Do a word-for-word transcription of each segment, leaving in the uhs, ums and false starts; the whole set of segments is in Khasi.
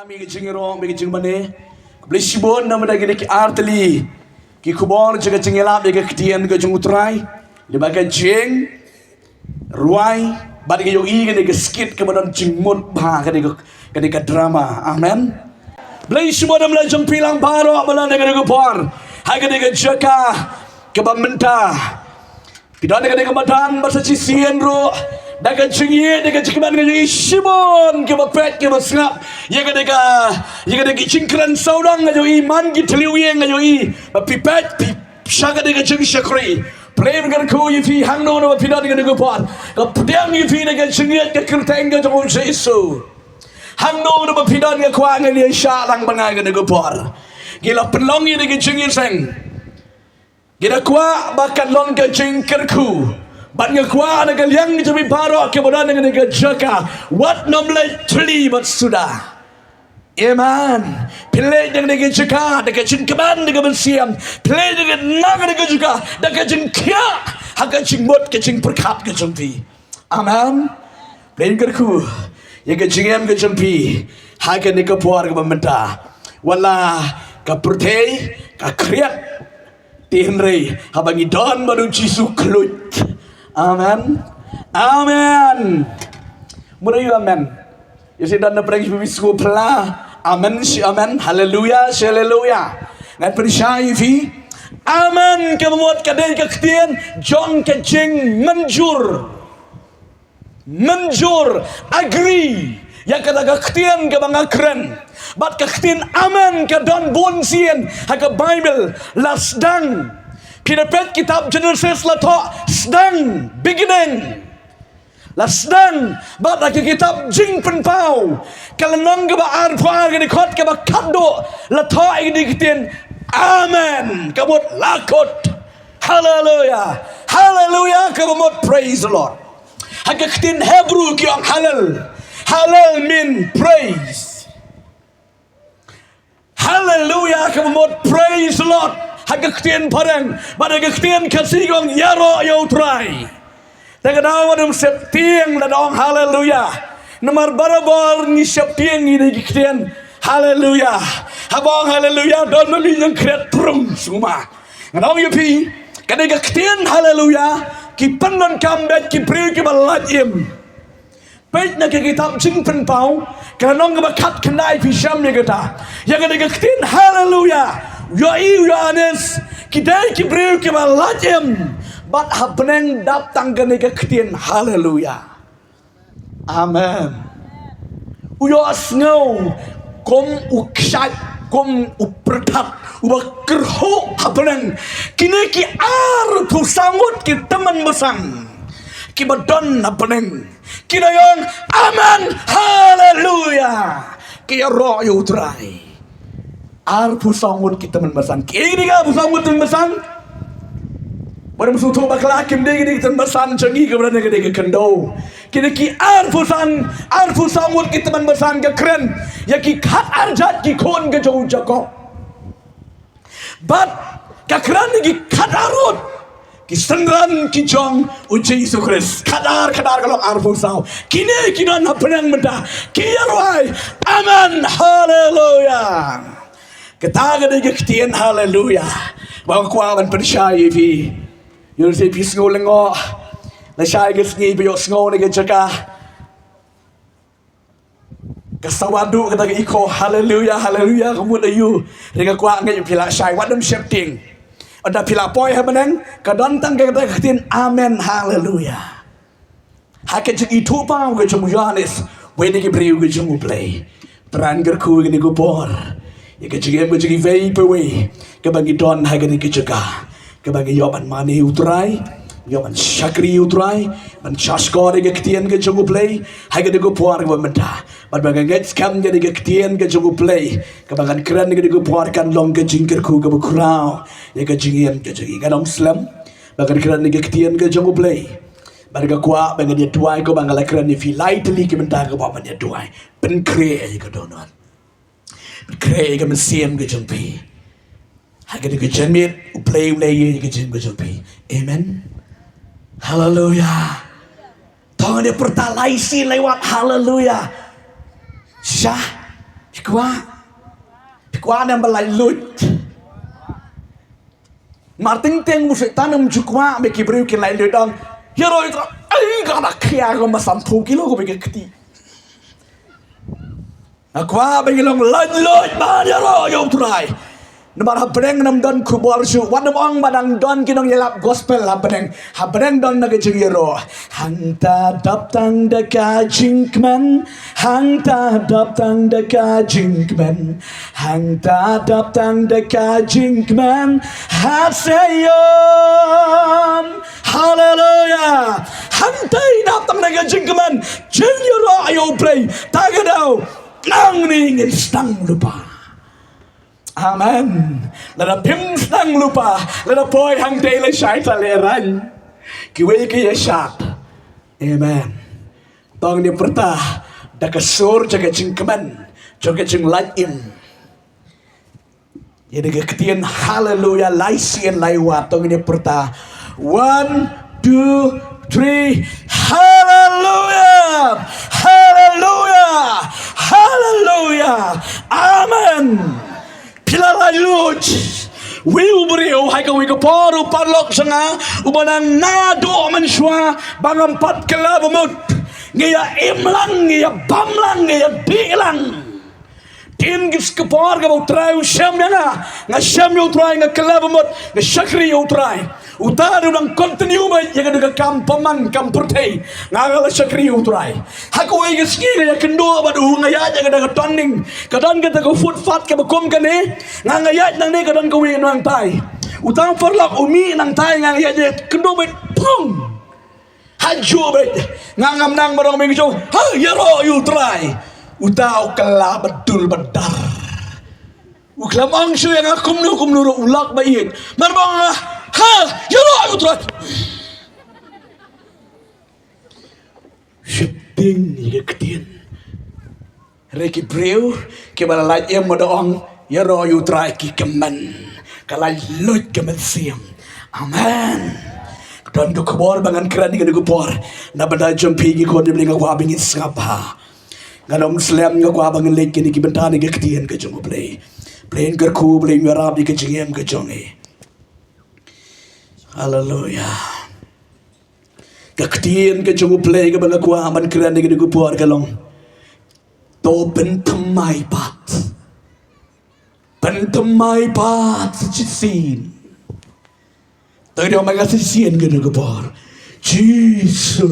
Mi ka jingïaroh, mi ka jingmane. Khublei shibun namar da kine ki artylli ki khubor jong ka jingïalap ïa ka ktien ka jong U Trai. Lyngba ka jing rwai bad ka ïohi kane ka skit kaba don jingmut bha kane ka, kane ka drama. Amen. Khublei shibun namar da jong phi lang baroh ba la na kane ka por ha kane ka jaka kaba mynta. Phi don ha kane ka madan ba sa shisien ruh da ka jingïeit da ka jingkmen ka jong i shibun kiba peit kiba sngap ïa kane ka, ïa kane ka jingkren sawdong ka jong i man ki thliew ïing ka jong i ba phi peit phi sha kane ka jingshakri. Pyrshah kyrkhu ïa phi hangno hangno ba phi don ha kane ka por. Ka pdiang ïa phi da ka jingïeit ka kyrteng ka jong U Jisu. Hangno hangno ba phi don nga kwah ngan ïa shah lang bad nga ha kane ka por. Ngi la pynlong ïa kane ka jingïaseng. Ngi da kwah ba kan long ka jingkyrkhu. Bad nga kwah na ka liang jong phi baroh kiba don ha kane ka jaka, wat nym leit thylli bad suda. Amen. Phi leit na kane ka jaka da ka jingkmen da ka mynsiem. Phi leit na kane ka jaka da ka jingkhiah ha ka jingmut ka jingpyrkhat ka jong phi. Amen. Pyrshah kyrkhu ïa ka jingim ka jong phi ha kane ka por kaba mynta. Wat la ka pyrthei ka khriat, te hynrei haba ngi don bad U Jisu khluit. Amen. Amen. Mut ïa u amen. Ïa shi don na pyrshah phi sngewbha pla. Amen shi amen. Haleluya shi haleluya. Ngan pyrshah ïa phi. Amen kaba mut ka dei ka ktien jong ka jingmynjur. Mynjur, agree ïa kata ka ktien kaba nga kren. Bad ka ktien amen ka don bun sien ha ka Baibl. La sdang, phi da peit kitab Genesis la thoh sdang, beginning. La sdang bad ha ka kitab Jingpynpaw ka lynnong kaba arphew ar ka dkhot kaba khatduh la thoh ïa ka ktien amen, ka mut la kut. Haleluya. Haleluya kaba mut praise the Lord. Ha ka ktien Hebrew ki ong halel. Halel mean praise. Haleluya kaba mut praise the Lord ha ka ktien phareng. Bad ha ka ktien Khasi ki ong ïaroh ïa U Trai. Te ka daw ba nym sheptieng lada ong haleluya. Namar barabor ngi sheptieng ïa ki ktien haleluya. Haba ong haleluya don ma ngi nang khret prung suma. Ngan ong ïa phi, ka dei ka ktien haleluya ki pyndonkam bad ki briew kiba lait im. Peit na ka kitab Jingpynpaw ka lynnong kaba khatkhyndai phi shem ïa kata. Ïa ka dei ka ktien haleluya. Ïohi u Ïoannis ki dei ki briew kiba lait im. Bad ha bneng dap tang kane ka ktien haleluya. Amen. U ïohsngew kum u kshaid, kum u pyrthat uba kyrhuh ha bneng. Kine ki arphew saw ngut ki tymmen basan kiba don ha bneng ki da ong amen, haleluya. Ki ïaroh ïa U Trai. Arphew saw ngut ki tymmen basan. Ki dei ki arphew saw ngut tymmen basan. Ba nym sngewthuh bakla, kim dei ki dei ki tymmen basan jong ngi kiba don ha kane ka khyndew. Ki dei ki arphew san, arphew saw ngut ki tymmen basan. Ka kren ïa ki khatar jait ki khun ka jong u Jakob. Bad ka kren ïa ki khatar ngut ki synran ki jong U Jisu Khrist. Khatar, khatar ka long arphew saw. Kine ki don ha bneng mynta ki ïarwai amen, haleluya. Kata ka dei ka ktien haleluya. Ba nga kwah ban pynshai ïa phi. Ïoh lehse phi sngew lyngngoh. Lashai ka sngi phi ïohsngew na ka jaka ka sawa duh kata ka echo haleluya, haleluya ka mut aïu. Te nga kwah ngeit phi lah shai, wat nym sheptieng. Ynda phi lah poi ha bneng ka don tang kata ka ktien amen, haleluya. Ha ka jingithuhpaw ka jong u Ïoannis, uwei na ki briew ka jong U Blei. Pyrshah kyrkhu ïa kane ka por ïa ka jingim ka jong iwei pa iwei kaba ngi don ha kane ka jaka kaba ngi ïoh ban mane ïa U Trai, ïoh ban shakri ïa U Trai, ban shahshkor ïa ka ktien ka jong U Blei ha kane ka por kaba mynta. Bad ba nga ngeit skhem ïa kane ka ktien ka jong U Blei kaba ngan kren ha kane ka por kan long ka jingkyrkhu kaba khraw ïa ka jingim ka jong ngi. Ngan ym slem ba ngan kren ïa ka ktien ka jong U Blei. Bad nga kwah ba ngan ïa duwai kumba nga la kren ïa phi lai tylli ki mynta, nga kwah ban ïa duwai. Pynkhreh ïa ka dohnud, pynkhreh ïa ka mynsiem ka jong phi. Ha kane ka janmiet U Blei un leh ïa ka jingim ka jong phi. Amen. Haleluya. To ngin ïa pyrta lai shi lai wat haleluya. Sha. Phi kwah, phi kwah ne ba laitluid? Mar teng teng u Soitan um ju kwah ba ki briew kin laitluid, ong, ïaroh ïa u Trai. Ai, ka da khia ka ma san phew kilo ka ba ka kti. Nga kwah ba ngi long laitluid ban ïaroh ïa u Trai. Namar hapdeng ngam don khubor shuh, wat nym ong ba dang don ki nongïalap gospel hapdeng. Hapdeng don na ka jingïaroh. Hangta dap tang da ka jingkmen, hangta dap tang da ka jingkmen, hangta dap tang da ka jingkmen ha Sion. Haleluya. Hangta i dap tang da ka jingkmen, jingïaroh ïa u Blei. Ta ka daw nangne ngin sdang lypa. Amen. Lada phim sdang lypa, lada poi hangtei lashai ta lehraiñ, kiwei ki ïashad. Amen. To ngin ïa pyrta da ka sur jong ka jingkmen, jong ka jinglait im. Ïa da ka ktien haleluya, lai sien lai wat, to ngin ïa pyrta. One, two, three. Haleluya. Haleluya. Haleluya. Amen. Phi la laitluid. Wei u briew ha kawei ka por u paralok sha nga, uba nang naduh mynshuwa ba ngam pat kylla ba mut. Ngi ïa im lang, ngi ïa bam lang, ngi ïa dih lang. Tin, ki, ka por kaba u Trai u shem ïa nga, nga shem ïa u Trai, nga kylla ba mut, nga shakri ïa u Trai. Uta u dang continue beit ïa ka, ka kam pynman, kam pyrthei. Nga, nga la shakri ïa u Trai. Ha kawei ka sngi nga ïakynduh bad u, nga ïaid ïa ka, ka turning. Ka don kata ka footpath kaba kum kane. Nga, nga ïaid nangne, ka don kawei nongtai. Uta u paralok u mih nangtai, nga, nga ïaid, ïakynduh beit, pong. Ha juh beit, nga ngam nang ba dang mih ka jong, ha, ïaroh ïa u Trai. Uta u kylla ba dur ba dar. U khlem ong shuh ïa nga kumno kumno ruh, u lok ba ïeit. Mar ba nga, ha, ïaroh ïa u Trai. Sheptieng ïa ka ktien. Hynrei ki briew kiba la lait im, ma da ong, ïaroh ïa u Trai, ki kmen. Ka laitluid ka mynsiem. Amen. Don ka khubor ba ngan kren ïa kane ka por. Na bynta jong phi ki khun jong U Blei, nga kwah ba ngin sngap bha. Ngan ym slem, nga kwah ba ngin leit kine ki bynta na ka ktien ka jong U Blei. Blei un kyrkhu, Blei un ïarap ïa ka jingim ka jong ngi. Haleluya. Ka ktien ka jong U Blei kaba nga kwah ban kren ïa kane ka por ka long, to pynthymmai pat. Pynthymmai pat shisien. To ïoh ma nga shisien kane ka por. Jisu,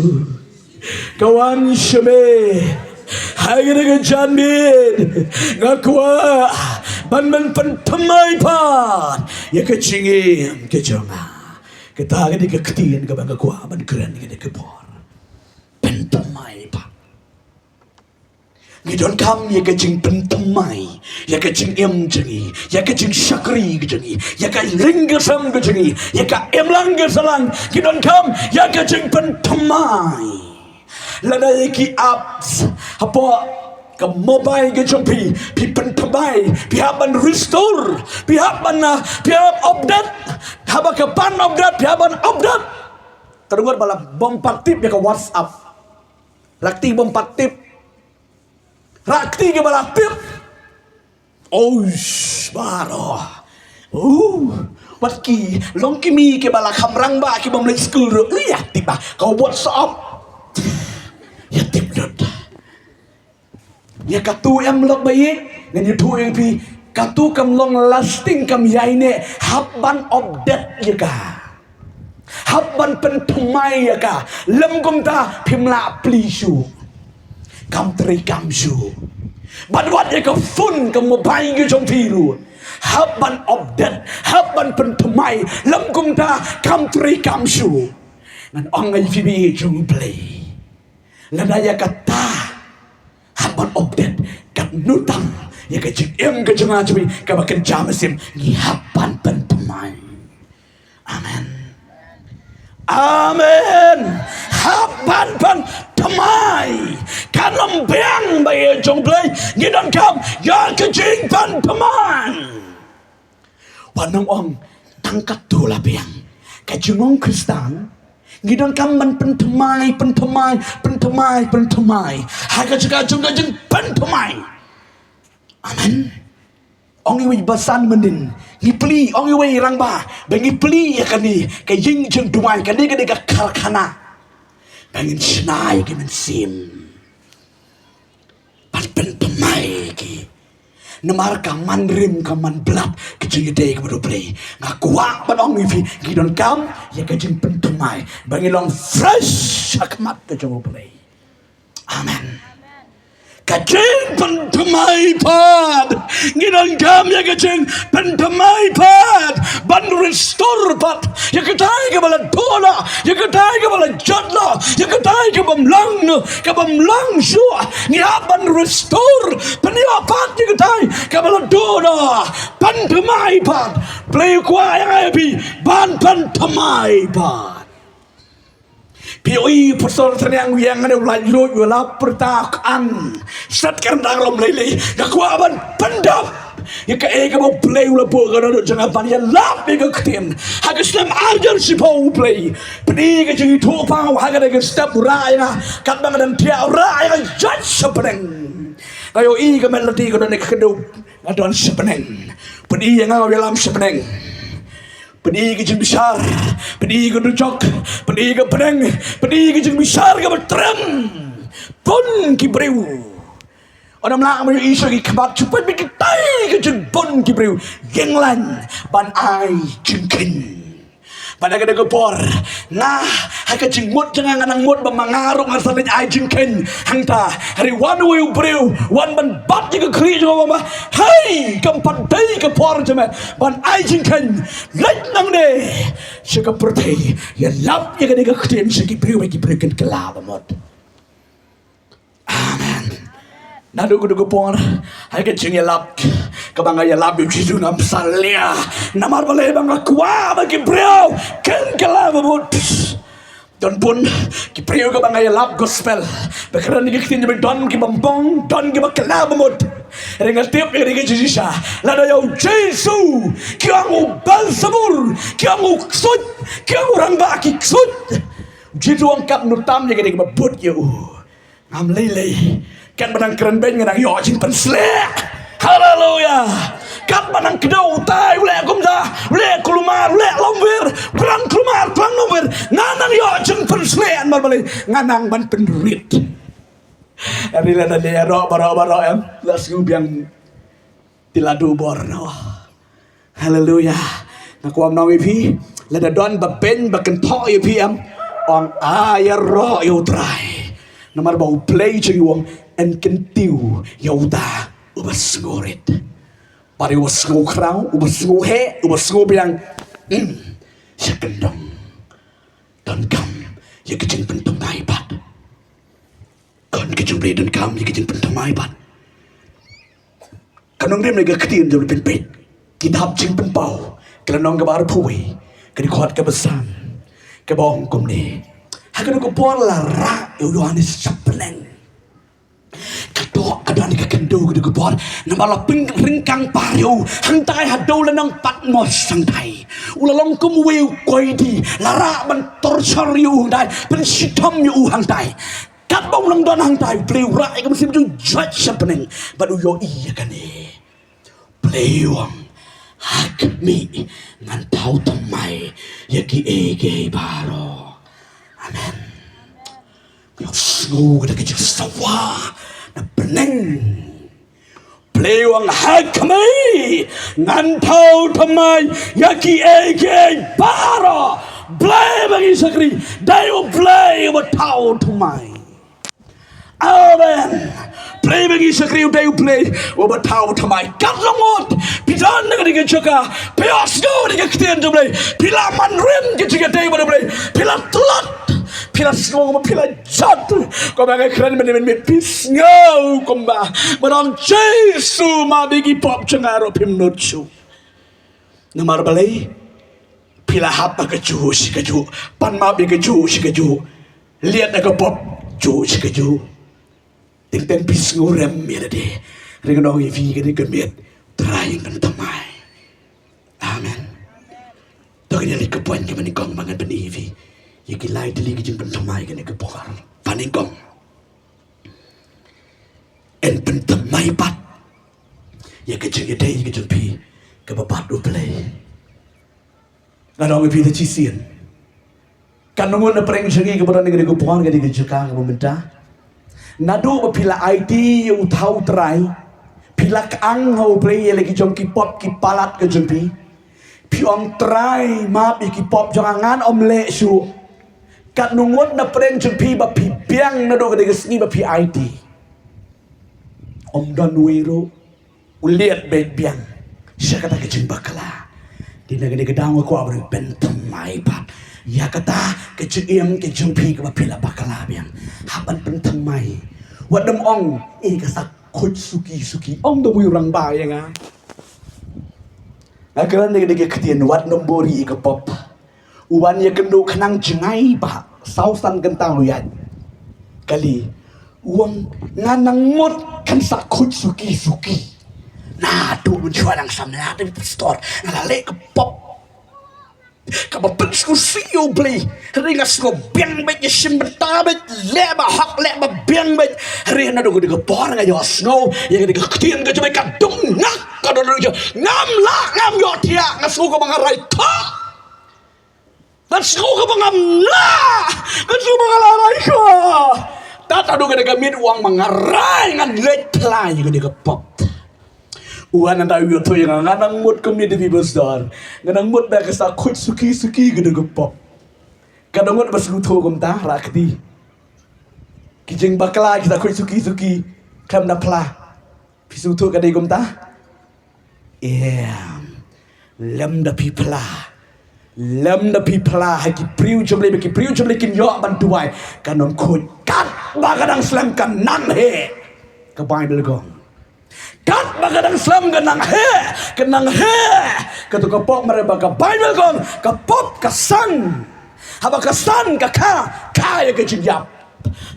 ka wan sha me ha kane ka janmiet. Nga kwah ban, ban pynthymmai pat ïa ka jingim ka jong nga. Kata ka dei ka ktien kaba nga kwah ban kren ïa kane ka por. Pynthymmai pat. Ngi donkam ïa ka jingpynthymmai ïa ka jingim jong ngi, ïa ka jingshakri ka jong ngi, ïa ka ring ka sem ka jong ngi, ïa ka imlang ka sahlang. Ngi donkam ïa ka jingpynthymmai. Lada ïa ki apps hapoh ka mobile ka jong phi, phi pynthymmai, phi hap ban restore, phi hap ban, ah, phi hap update. Haba ka pan update, phi hap ban update. Ka dang ngut ba la bym pat tip ïa ka WhatsApp. Rakti bym pat tip. Rakti kiba la tip. Uish, baroh. Uh, wat ki long ki mei kiba la kham rangbah, ki bym leit skul ruh. Ïa tip ba ka WhatsApp. Ïa tip lut. Ïa katu em lok ba ïeit, ngan ïathuh ïa phi, katu kam long lasting, kam ïaineh, hap ban update ïa ka. Hap ban pynthymmai ïa ka. Lym kumta phim lah plie shuh. Kam treikam shuh. Bad wat ïa ka phone, ka mobile ka jong phi ruh, hap ban update, hap ban pynthymmai. Lym kumta kam treikam shuh. Ngan ong ïa phi, ba ïeit jong U Blei, lada ïa kata hap ban update, katno tam ïa ka jingim ka jong nga jong phi kaba kynja mynsiem, ngi hap ban pynthymmai. Amen. Amen. Hap ban pynthymmai. Kan ym biang, ba ïeit jong U Blei, ngi donkam ïa ka jingpynthymmai. Wat nym ong tang katu la biang. Ka jingong Khristan, ngi donkam ban pynthymmai, pynthymmai, pynthymmai, pynthymmai. Ha ka jaka jong ka jingpynthymmai, Ong iwei i basan mynnin, ngi plie, ong iwei i rangbah, ba ngi plie ïa kane ka ïing jingduwai, kane ka dei ka karkhana ba ngin shna ïa ki mynsiem ban pynthymmai ïa ki. Namar ka man rim ka man blat ka jingïadei kaba riewblei. Nga kwah ban ong ïa phi, ngi donkam ïa ka jingpynthymmai ba ngi long fresh ha khmat ka jong U Blei. Amen. Ka jingpynthymmai pat, ngi donkam ïa ka jingpynthymmai pat ban restore pat ïa katai kaba la duh noh, ïa katai kaba la jot noh, ïa katai kabym long noh, kabym long shuh. Ngi hap ban restore, pynïoh pat ïa katai kaba la duh noh. Pynthymmai pat. Blei u kwah ïa nga ïa phi ban pynthymmai pat. Phi ïohi pastor Thaniang Wiang ne u la ïoh, u la pyrta kan. Sat kan dang rom lei lei. Nga kwah ban pyndap ïa kaei kaba U Blei u la buh ka dohnud jong nga ban ïalap ïa ka ktien. Ha ka snem arhajar shiphew U Blei, phi ka jingïathuhpaw ha kane ka step u rah ïa nga. Katba nga dang thiah u rah ïa nga jot sha bneng. Nga ïohi ka met lynti ka don ka kynduh, nga don sha bneng. Phi ïa nga, nga ïalam sha bneng. Phi ka jingbishar, phi ka dujok, phi ka bneng, phi ka jingbishar kaba trem. Bun ki briew, ym lah ban ïohi sha ki khmat jong phi, bad katai ka jingbun ki briew ïeng lain ban ai jingkheiñ. Bad ha kane ka por, nga ha ka jingmut jong nga, nga nang mut ba ma nga ruh ngan sa leit ai jingkheiñ. Hangta hynrei wan uwei u briew, wan ban bat ïa ka khlieh jong u, ba, hei, kam pat dei ka por jong me ban ai jingkheiñ. Leit nangne sha ka pyrthei, ïalap ïa kane ka ktien sha ki briew, ba ki briew kin kylla ba mut. Amen. Naduh kaduh ka por, ha ka jingïalap kaba nga ïalap ïa u Jisu, ngam salia. Namar balei? Ba nga kwah ba ki briew kin kylla ba mut. Don bun ki briew kaba nga ïalap gospel, ba kren ïa ka ktien jong U Blei, don kiba ong, don kiba kylla ba mut. Hynrei nga tip ïa ka jingshisha, lada ïa u Jisu ki ong u Belsebul, ki ong u ksuid, ki ong u rangbah ki ksuid, u Jisu u ong katno tam ïa kine kiba bud ïa u. Ngam lei lei. Katba nang kren beiñ nga nang ïoh jingpynshlur. Haleluya. Katba nang kdew utai, u leh kumta, u leh kulmar, u leh longwir, u kren kulmar, u kren longwir, nga nang ïoh jingpynshlur. Namar balei? Nga nang ban pynrit. Hynrei lada leh ïaroh baroh baroh, em, la sngew biang. Te la duh bor noh. Haleluya. Nga kwah ban ong ïa phi, lada don ba beiñ ba kynthoh ïa phi, em, ong, ai ïaroh ïa U Trai. Namar ba U Blei jong ngi u ong, yn kyntiew ïa uta uba sngewrit. Bad ïa uba sngew khraw, uba sngew heh, uba sngew biang, hmm, sha kyndong. Donkam ïa ka jingpynthymmai pat. Ka ktien jong U Blei donkam ïa ka jingpynthymmai pat. Ka nongrim na ka ktien jong U Blei, pynpeit Kitab Jingpynpaw, ka lynnong kaba arphew wei, ka dkhot kaba san, kaba ong kumne: Ha kano ka por la rah ïa u Ïoannis sha bneng. Ka dok ka don ka kynduh ka dei ka por, namar la pynryngkang par ïa u hangtai haduh lynnong Patmos hangtai. U la long kum uwei u koidi, la rah ban torture ïa u hangtai, ban shitom ïa u hangtai. Katba u long don hangtai, U Blei u rah ïa ka mynsiem jong u jot sha bneng, bad u ïohi ïa kane. Blei u ong, ha khmih, ngan thaw thymmai ïa kiei kiei baroh. Amen. Ïohsngew da ka jingsawa na bneng. Blei u ong, ha khmih, ngan thaw thymmai ïa kiei kiei baroh. Blei ba ngi shakri, dei U Blei uba thaw thymmai. Amen. Blei ba ngi shakri u dei U Blei uba thaw thymmai. Katno ngut phi don na kane ka jaka, phi ïohsngew da ka ktien jong U Blei, phi la man rim ka jingïadei bad U Blei, phi la tlot, phi la sngew ba phi la jot. Kumba nga kren mynne mynmiet, phi sngew kumba ban ong, Jisu, map ïa ki pop jong nga ruh phim nud shuh. Namar balei? Phi la hap ha kajuh shi kajuh, pan map ïa kajuh shi kajuh, liat ha ka pop juh shi kajuh. Teng teng phi sngew rem ïa lade. Hynrei ngan ong ïa phi, kane ka miet, Trai un pynthymmai. Amen. To kane ka dei ka point kaba nyngkong ba ngan pyni ïa phi, ïa ki lai tylli ki jingpynthymmai kane ka por. Ba nyngkong, yn pynthymmai pat ïa ka jingïadei ka jong phi kaba bad U Blei. Nga ong ïa phi da shisien, kan ngut na pdeng jong ngi kaba don ha kane ka por, ha kane ka jaka kaba mynta, naduh ba phi la aiti ïa uta U Trai, phi la kyang ha U Blei ïa la ki jong ki pop ki palat ka jong phi. Phi ong, Trai, map ïa ki pop jong nga, ngan ym leh shuh. Kan ngut na pdeng jong phi ba phi biang naduh kane ka sngi ba phi aiti? Ym don uwei ruh u leit beit biang sha kata ka jingbakla. Te na kane ka daw nga kwah ban pynthymmai pat ïa kata ka jingim ka jong phi kaba phi la bakla biang. Hap ban pynthymmai. Wat nym ong, eh, ka sa khuid suki suki. Ong da uwei u rangbah ïa nga. Nga kren da ka ktien, wat nym buhrieh ïa ka pop. U wan ïakynduh khnang jngai ba saw san kynta u ïaid. Kali, u ong, nga nang mut kan sa khuid suki suki. Naduh mynshuwa nang samla te pastor, nga la leh ka pop kaba pynsngewsih ïa U Blei. Hynrei nga sngew biang beit, ïashim bynta beit, leh ba hok, leh ba biang beit. Hynrei naduh kane ka por nga ïohsngew ïa kane ka ktien ka jong U Blei ka dang ngak, ka dang ngak. Ngam lah, ngam ïohthiah, nga sngew kaba nga rai thoh. Ngan sngew kaba ngam lah. Ngan sngew ba nga la rai ka. Tad haduh kane ka miet u ong ma nga rai ngan leit phla ïa kane ka pop. U wan nang da u ïathuh ïa nga, nga nang mut kumne da phi pastor. Nga nang mut ba ka sa khuid suki suki kane ka pop. Ka dang mut ba sngewthuh kumta, rah kti. Ki jingbakla ki sa khuid suki suki. Khlem da phla. Phi sngewthuh ka dei kumta? Em. Lem da phi phla. Lem da phi phla ha ki briew jong U Blei, ba ki briew jong U Blei kin ïoh ban duwai. Kan ym khuid. Katba ka dang slem ka nang heh, ka Baibl ka ong. Katba ka dang slem ka nang heh, ka nang heh. Kato ka pop, mar ba ka Baibl ka ong, ka pop ka san. Haba ka san ka kha, kha ïa ka jingïap.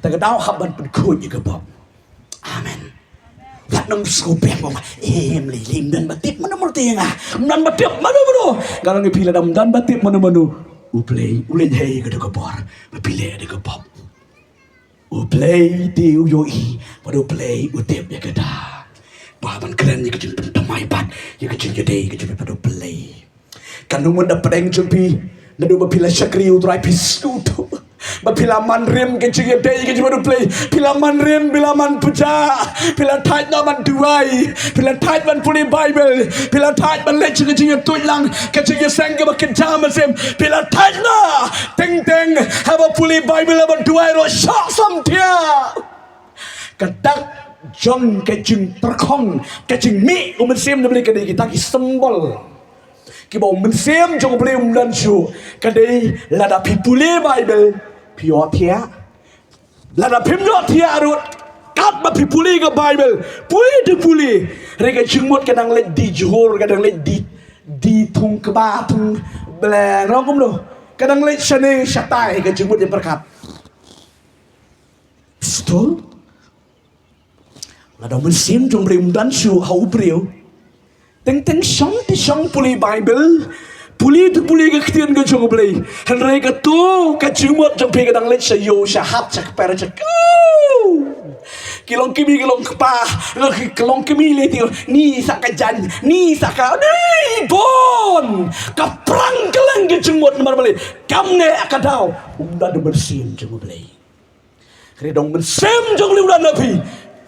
Te ka daw hap ban pynkhuid ïa ka pop. Amen. Wat nym sngewbiang, ong, em, lei lei, ym don ba tip mano mano te ïa nga. Ym don ba tip mano mano. Nga ong ïa phi, lada ym don ba tip mano mano, U Blei u leit heh ïa kato ka por ba phi leh ïa ka pop. U Blei te u ïohi bad U Blei u tip ïa kata. Ba ban kren ïa ka jingpynthymmai pat ïa ka jingïadei ka jong phi bad U Blei. Kan ym don na pdeng jong phi, naduh ba phi la shakri U Trai, phi sngewthuh ba phi la man rim ka jingïadei ka jong phi bad U Blei. Phi la man rim, phi la man puja, phi la thait noh ban duwai, phi la thait ban pule Baibl, phi la thait ban leit sha ka jingïatuid lang, ka jingïaseng kaba kynja mynsiem, phi la thait noh. Teng teng haba pule Baibl, haba duwai ruh shoh samthiah. Ka dak jong ka jingpyrkhong, ka jingmih U Mynsiem jong U Blei, ka dei kita ki symbol kiba U Mynsiem jong U Blei um don shuh. Ka dei lada phi pule Baibl, phi ïohthiah. Lada phim ïohthiah ruh, katba phi pule ka Baibl, pule te pule, hynrei ka jingmut ka dang leit die jhur, ka dang leit die, die thung kba, thung bleng, ong kumno, ka dang leit shane shatai, ka jingmut ïa pyrkhat. Pastor, lada U Mynsiem jong U Blei um don shuh ha u briew, teng teng shong te shong pule Baibl, pule te pule ka ktien ka jong U Blei, hynrei kato ka jingmut jong phi ka dang leit sha ïew, sha hat, sha kper, sha kiew. Ki long kmie, ki long kpa, ki long kmie lei te, ni sa ka jaiñ, ni sa ka, ni bun. Ka prang kylleng ka jingmut namar balei? Kam neh ka daw um don U Mynsiem jong U Blei. Hynrei lada U Mynsiem jong U Blei u don ha phi,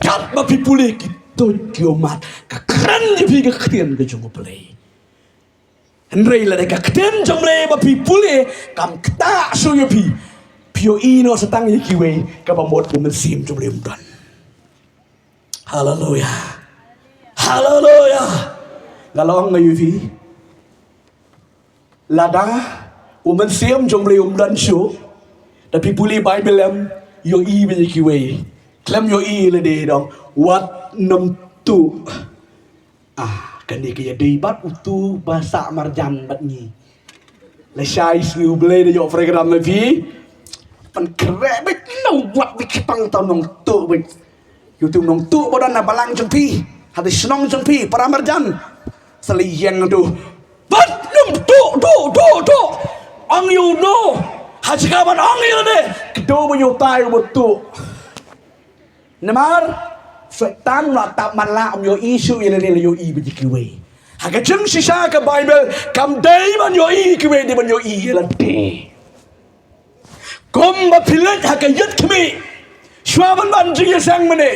katba phi pule ki tuid ki ummat, ka kren ïa phi ka ktien ka jong U Blei. Hynrei lada ka ktien jong U Blei ba phi pule kam ktah shuh ïa phi, phi ïohi noh sa tang ïa kiwei, kaba mut U Mynsiem jong U Blei um don. Haleluia. Haleluia. Nga la ong ïa phi, lada U Mynsiem jong U Blei um don shuh, da phi pule Baibl em, ïohi beit ïa kiwei. Khlem ïohi lade dong, wat nym tuh. Ah, kane ka ïadei bad utu ba sah marjan bad ngi. Lashai sngi U Blei da ïoh program na phi. Pynkhreh beit, na wat beit ki pang, to nongtuh beit. Ïa utu nongtuh ba don na balang jong phi, ha ka shnong jong phi, para marjan. Sa leit ïeng tu. Bad nongtuh, tuh, tuh, tuh. Ong ïa uno, ha jaka ban ong ïa lade, kdew ba ïa utai uba tuh. Namar Soitan la tap man la, ym ïohi shuh ïa lade, la ïohi bad ïa kiwei. Ha ka jingshisha ka Baibl kam dei ban ïohi ïa kiwei, dei ban ïohi ïa lade. Kumba phi leit ha ka ïit khmih, shuwa ban wan jingïaseng mynne,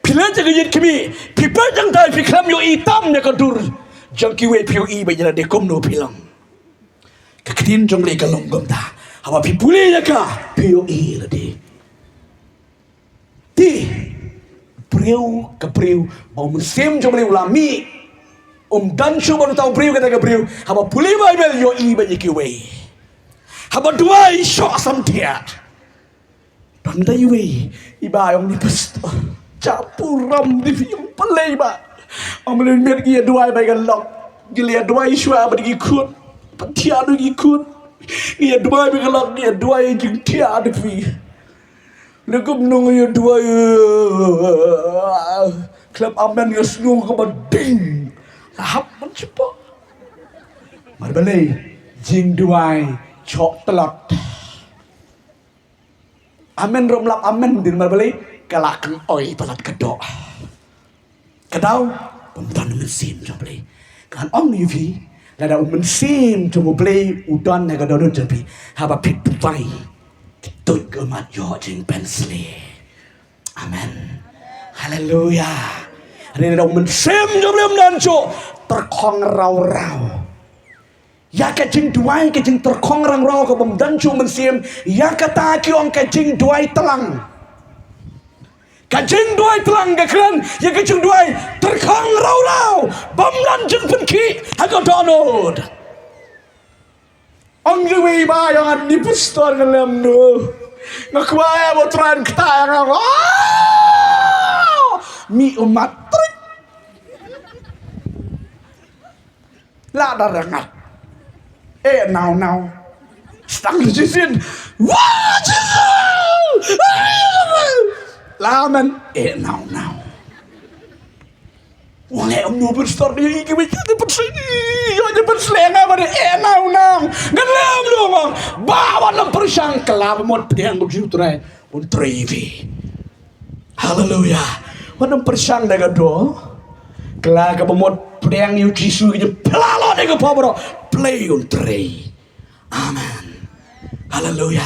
phi leit ha ka ïit khmih, phi peit hangtai, phi khlem ïohi tam ïa ka dur jong kiwei, phi ïohi beit ïa lade. Kumno phi long? Ka ktien jong U Blei ka long kumta. Haba phi pule ïa ka, phi ïohi ïa lade. Te briew ka briew ba U Mynsiem jong U Blei u la mih, um don shuh bad uta u briew, kata ka briew haba pule Baibl ïohi beit ïa kiwei. Haba duwai shoh samthiah. Don da iwei i ba ong, ni pastor, jia burom da phi, ong balei ba. Ong mynmiet ngi ïa duwai bad ka lok, ngi la ïa duwai shuwa bad ki khun, pat thiah da ki khun. Ngi ïa duwai bad ka lok, ngi ïa duwai jingthiah da phi. Lei kumno ngi ïa duwai? Khlem amen nga sngew kaba ding. La hap ban chepa. Namar balei? Jingduwai choh tlot. Amen ruh ym lap amen dien, namar balei? Ka la kyngoi palat ka doh. Ka daw bym don U Mynsiem jong U Blei. Ngan ong ïa phi, lada U Mynsiem jong U Blei u don ha ka dohnud jong phi, haba phi duwai, ki tuid ka ummat ïoh jingpynshlur. Amen. Haleluya. Hynrei lada U Mynsiem jong U Blei um don shuh, tyrkhong raw raw. Ïa ka jingduwai, ka jingtyrkhong raw raw kaba ym don shuh U Mynsiem, ïa kata ki ong ka jingduwai tlang. Ka jingduwai tlang ka kren ïa ka jingduwai tyrkhong raw raw, bym don jingpynkhih ha ka dohnud. Ong iwei i ba ong, ni pastor, nga lem noh. Nga kwah ïa ba u Trai un ktah ïa nga. Oh! Mih u mat trik. La da rangat. Eh, naw naw. Stang shisien. Wah, Jesus! La man. Eh, naw naw. Wan leh, ym, no pastor, ïa kiwei ki pynshlur. Ïa ki pynshlur nga ba dei, eh, naw naw. Ngan lem noh, ong. Ba wan ym pyrshang, kylla ba mut pdiang, U Jisu u Trai un trei ïa phi. Haleluya. Wat nym pyrshang da ka doh. Kylla kaba mut pdiang ïa U Jisu, ka jingpyllait ïa ka por baroh. Blei un trei. Amen. Haleluya.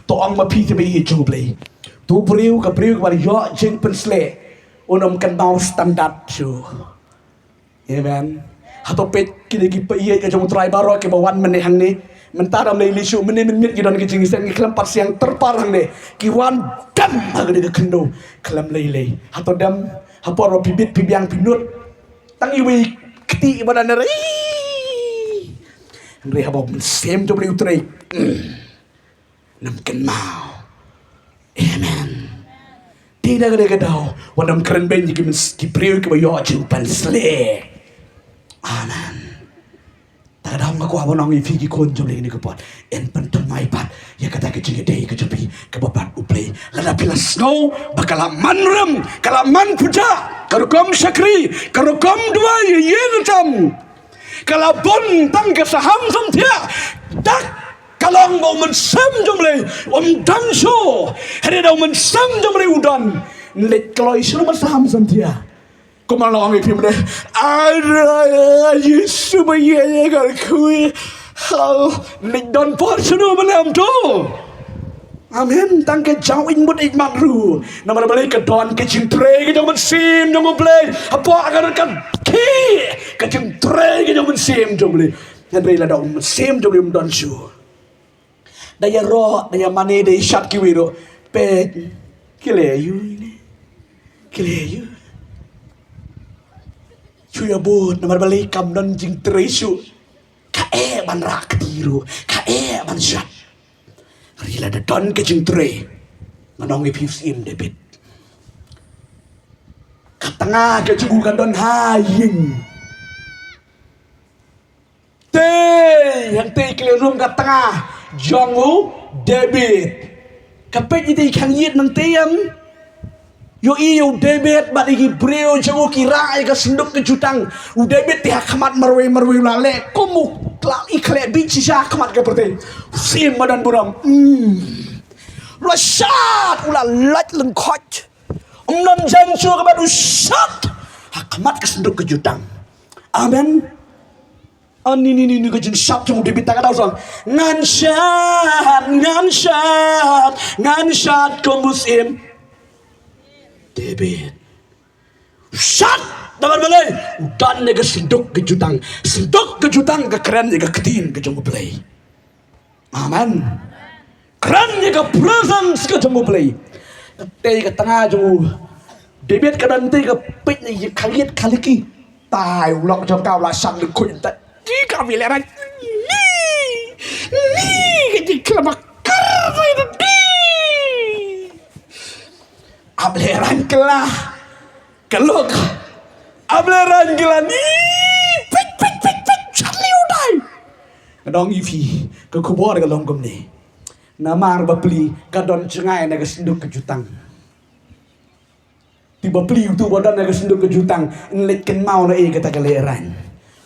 To ong ma phi te ba ïeit jong U Blei. To briew ka briew kaba ïoh jingpynshlur un ym kynmaw standard shuh. Amen. Hato peit kine ki paid ka jong U Trai baroh kiba wan mynne hangne. Mynta ym lei lei shuh, mynne mynmiet ki don ki jingïaseng, ki khlem pat siang tyrpar hangne. Ki wan dem ha kane ka khyndew khlem lei lei. Hato dem ha por ba phi bit phi biang phi nud. Tang iwei kti ba dang ri. Hynrei haba U Mynsiem jong U Blei u trei, mm, nym kynmaw. Amen. Te da kane ka daw, wat nym kren beiñ ïa ki myn-, ki briew kiba ïoh jingpynshlur. Amen. Te ka daw nga kwah ban ong ïa phi ki khun jong U Blei kane ka por, yn pynthymmai pat ïa kata ka jingïadei ka jong phi kaba bad U Blei. Lada phi la sngew ba ka la man rim, ka la man pyrshah, ka rukom shakri, ka rukom duwai ïa ïing ïa sem, ka la bun tang ka saham samthiah, dak ka long ba U Mynsiem jong U Blei um don shuh. Hynrei da U Mynsiem jong U Blei u don, leit kloi shuh ban saham samthiah. Kumba la ong ïa phi mynne, ai, ai, ai, Jisu ba ïeit ïa ka rkhui. Hau, leit don por shuh mynne, ym to. Amen. Tang ka jaw ïeit mut ïeit mat ruh. Namar balei? Ka don ka jingtrei ka jong U Mynsiem jong U Blei. Hapoh ka don ka, ki, ka jingtrei ka jong U Mynsiem jong U Blei. Hynrei lada U Mynsiem jong U Blei um don shuh, da ïaroh, da ïamane, da ïashat kiwei ruh. Peit, ki leh aïu ne? Ki leh aïu? Shu ïabud, namar balei? Kam don jingtrei shuh. Ka eh ban rah kti ruh, ka eh ban shat. Hynrei lada don ka jingtrei, ngan ong ïa phi, u Syiem David, ka tnga ka jong u ka don ha ïing. Te hangtei ki la rung ka tnga jong u David. Ka peit ïa tei khang ïit nangtei, em. Ïohi ïa u David bad ïa ki briew jong u ki rah ïa ka synduk ka jutang. U David te ha khmat marwei marwei u la leh kum u khlaiñ, i khleh bit shisha ha khmat ka pyrthei. U Syiem ba don burom. Hmm. U la shad, u la lait lyngkot. Ym don jaiñ shuh kaba u shad ha khmat ka synduk ka jutang. Amen. Ani ni ni ni ka jingshad jong u David ta ka daw song. Ngan shad, ngan shad, ngan shad kum u syiem David. Shad, namar balei? U don ïa ka synduk ka jutang. Synduk ka jutang ka kren ïa ka ktien ka jong u Blei. Amen. Kren ïa ka presence ka jong u Blei. Te ka tnga jong u David ka don te ka peit na ïa ka liat ka liki. Tai u lok jong ka u la shang lyngkhuh ta. Ki ka bi lehrain. Ni. Ni ka jingkhlem akor ni. Ap lehrain kylla. Ka lok. Ap lehrain kylla ni. Pik, pik, pik, pik. Shad liu dai. Nga ong ïa phi, ka khubor ka long kumne. Namar ba pli ka don jngai na ka synduk ka jutang. Te ba pli uto ba don na ka synduk ka jutang, yn leit kynmaw na ei kata ka lehrain.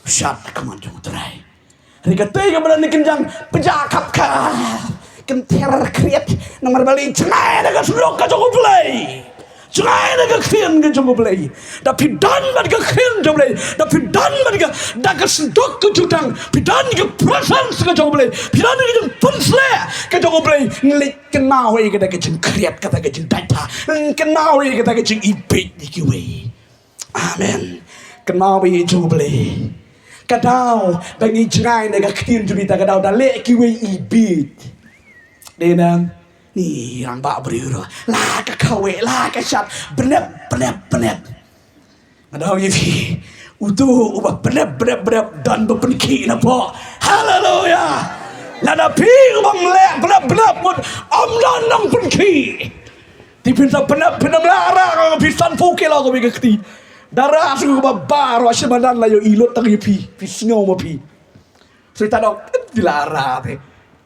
Shad ka mon jong u Trai. Hynrei kata kaba don na kynjang, pynjah khap ka. Kynther khriat, namar balei? Jngai na ka synduk ka jong u Blei. Jngai na ka ktien ka jong u Blei. Da phi don bad ka ktien jong u Blei. Da phi don bad ka, da ka synduk ka jutang. Phi don ka presence ka jong u Blei. Phi don ka jingpynsleh ka jong u Blei. Leit kynmaw ïa kata ka jingkhriat, kata ka jingdait bha. Kynmaw ïa kata ka jingibit ïa kiwei. Amen. Kynmaw ïa jong u Blei. Ka daw ba ngi jngai na ka ktien jong u Blei ta ka daw da leh kiwei ibit. Dei nang ni rang ba briew ruh. La ka kawei, la ka shad, bnep, bnep, bnep. Nga ong ïa phi, uto uba bnep, bnep, bnep, don ba pynkhih na pdeng. Haleluya. Lada phi uba leh bnep, bnep, mut ym don nongpynkhih. Te phin sa bnep, phin ym lah rah, nga ong ïa phi, sanphew kilo kaba ïa ka kti. Da rah shuh kaba baroh shi madan la ïohi lut tang ïa phi, phi sngew ma phi. Soitan ong, "Te la rah te.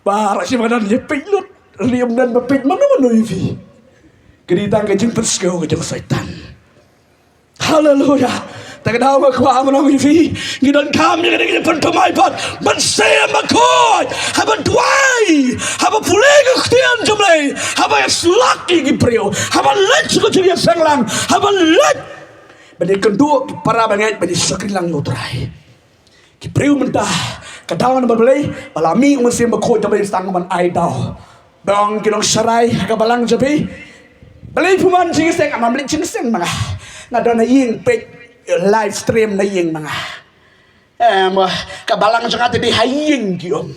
Baroh shi madan ïa peit lut. Rim nan ba peit mano mano ïa phi." Ka dei tang ka jingpynsngew ka jong Soitan. Haleluya. Ta ka daw nga kwah ban ong ïa phi, ngi donkam ïa kane ka jingpynthymmai pat. Mynsiem Bakhuid, haba duwai, haba pule ka ktien jong U Blei, haba ïasyllok ïa ki briew, haba leit sha ka jingïaseng lang, haba leit ban ïakynduh ki para bangeit, ban ïashakri lang ïa U Trai. Ki briew mynta, ka daw namar balei? Ba la mih u Mynsiem Bakhuid, ka Blei sdang ban ai daw. Ba ong ki nongsharai ha ka balang jong phi, balei phim wan jingïaseng? Ngam leit jingïaseng ma nga. Nga don ha ïing, peit live stream na ïing ma nga. Em, ka balang jong nga te dei ha ïing, ki ong.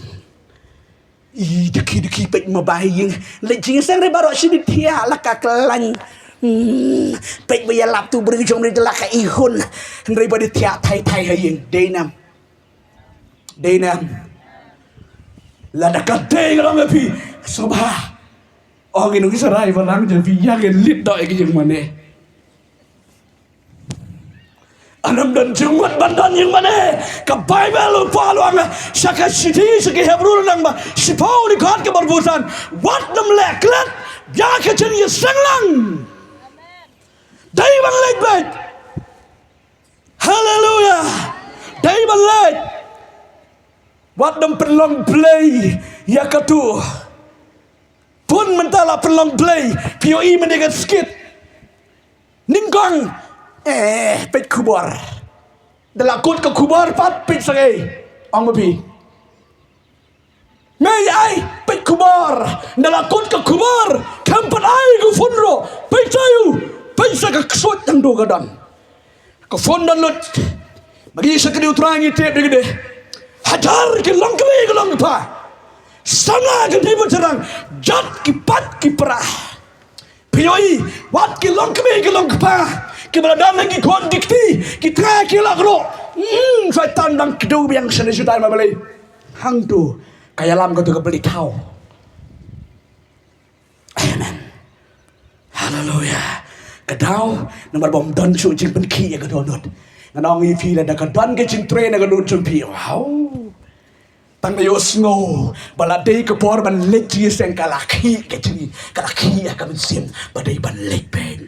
I, dei ki, dei ki, peit ma ba ha ïing. Leit jingïaseng re baroh shi, dei thiah la ka khlaiñ. Hmm, peit ba ïalap tu briew jong, dei la ka ihun. Hynrei ba dei thiah thai thai ha ïing. Dei nam. Dei nam. Lada ka dei, nga ong ïa phi, sngewbha, ong ïa i nongsharai balang jong phi, ïa ki leit doh ïa ki ïing mane. Ym don jingmut ban don ïing mane. Ka Baibl u Paul u ong sha ka shithi sha ki Hebru lynnong ba shiphew, dkhot kaba arphew san, wat nym leh klet ïa ka jingïaseng lang. Dei ban leit beit. Haleluya. Dei ban leit. Wat nym pynlong blei ïa kato. Bun mynta la pynlong blei, phi ïohi mynta ka skit. Nyngkong, eh, peit khubor. Da la kut ka khubor pat, peit sa kaei, ong ma phi. Mei ai, peit khubor. Da la kut ka khubor, khlem pat ai ka phone ruh, peit sa ïa u, peit sa ka ksuid tang du ka don. Ka phone don lut. Ba ngi shakri U Trai ngi tip ïa kane. Hajar ki longkmie ki longkpa, samla ki dei ba tyrang, jot ki pat ki pra. Phi ïohi, wat ki longkmie ki longkpa, kiba la don ha ki khun ki kti, ki trai ki lak ruh. Hmm, Soitan dang kdew biang shane shutai ma balei. Hangto ka ïalam kato ka bali thaw. Amen. Haleluya. Ka daw, namar ba ym don shuh jingpynkhih ïa ka dohnud. Ngan ong ïa phi, lada ka don ka jingtrei na ka dohnud jong phi, wow. Tang da ïohsngew ba la dei ka por ban leit jingïaseng, ka la khih ka jing, ka la khih ïa ka mynsiem ba dei ban leit beit.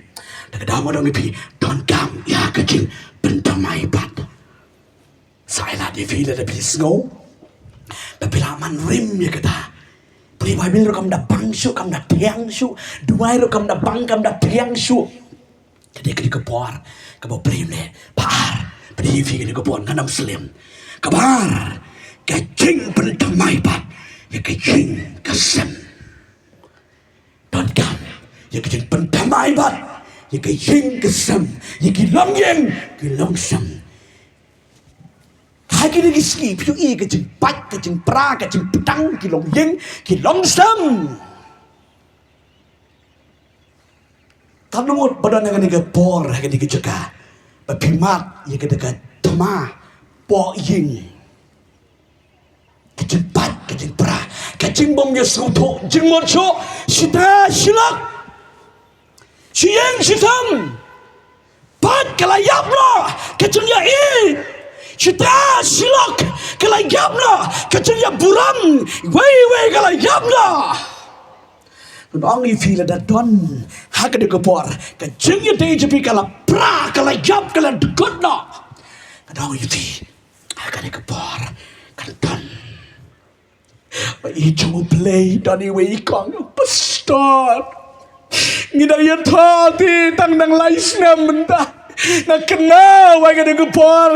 Ta ka daw ngan ong ïa phi, donkam ïa ka jingpynthymmai pat. Sa ai lad ïa phi lada phi sngew ba phi la man rim ïa kata. Pule Baibl ruh kam da bang shuh, kam da thiang shuh. Duwai ruh kam da bang, kam da thiang shuh. Kane ka dei ka por kaba U Blei u leh. Ba ar, peit ïa phi, kane ka por ngan ym slem. Kaba ar, ka jingpynthymmai pat ïa ka ïing ka sem. Donkam ïa ka jingpynthymmai pat ïa ka ïing ka sem, ïa ki longïing ki longsem. Ha kine ki sngi phi ïohi ka jingpait, ka jingpra, ka jingpyndang ki longïing ki longsem. Tang namar ba don ha kane ka por, ha kane ka jaka, ba phi mad ïa kata ka thma poh ïing. Ka jingpait, ka jingpra, ka jingbym ïasngewthuh jingmut shuh. Shita shi lok, shi ïing shi sem. Pait ka la ïap noh ka jingïaieit. Shita shi lok ka la ïap noh ka jingïaburom. Wei wei ka la ïap noh. Ngan ong ïa phi, lada don ha kane ka por ka jingïadei jong phi ka la pra, ka la ïap, ka la dkut noh, ngan ong ïa phi, ha kane ka por kan don. Ba i jong U Blei, don iwei i kong, pastor. Ngi dang ïathoh te tang dang lai snem mynta. Nga kynmaw ïa kane ka por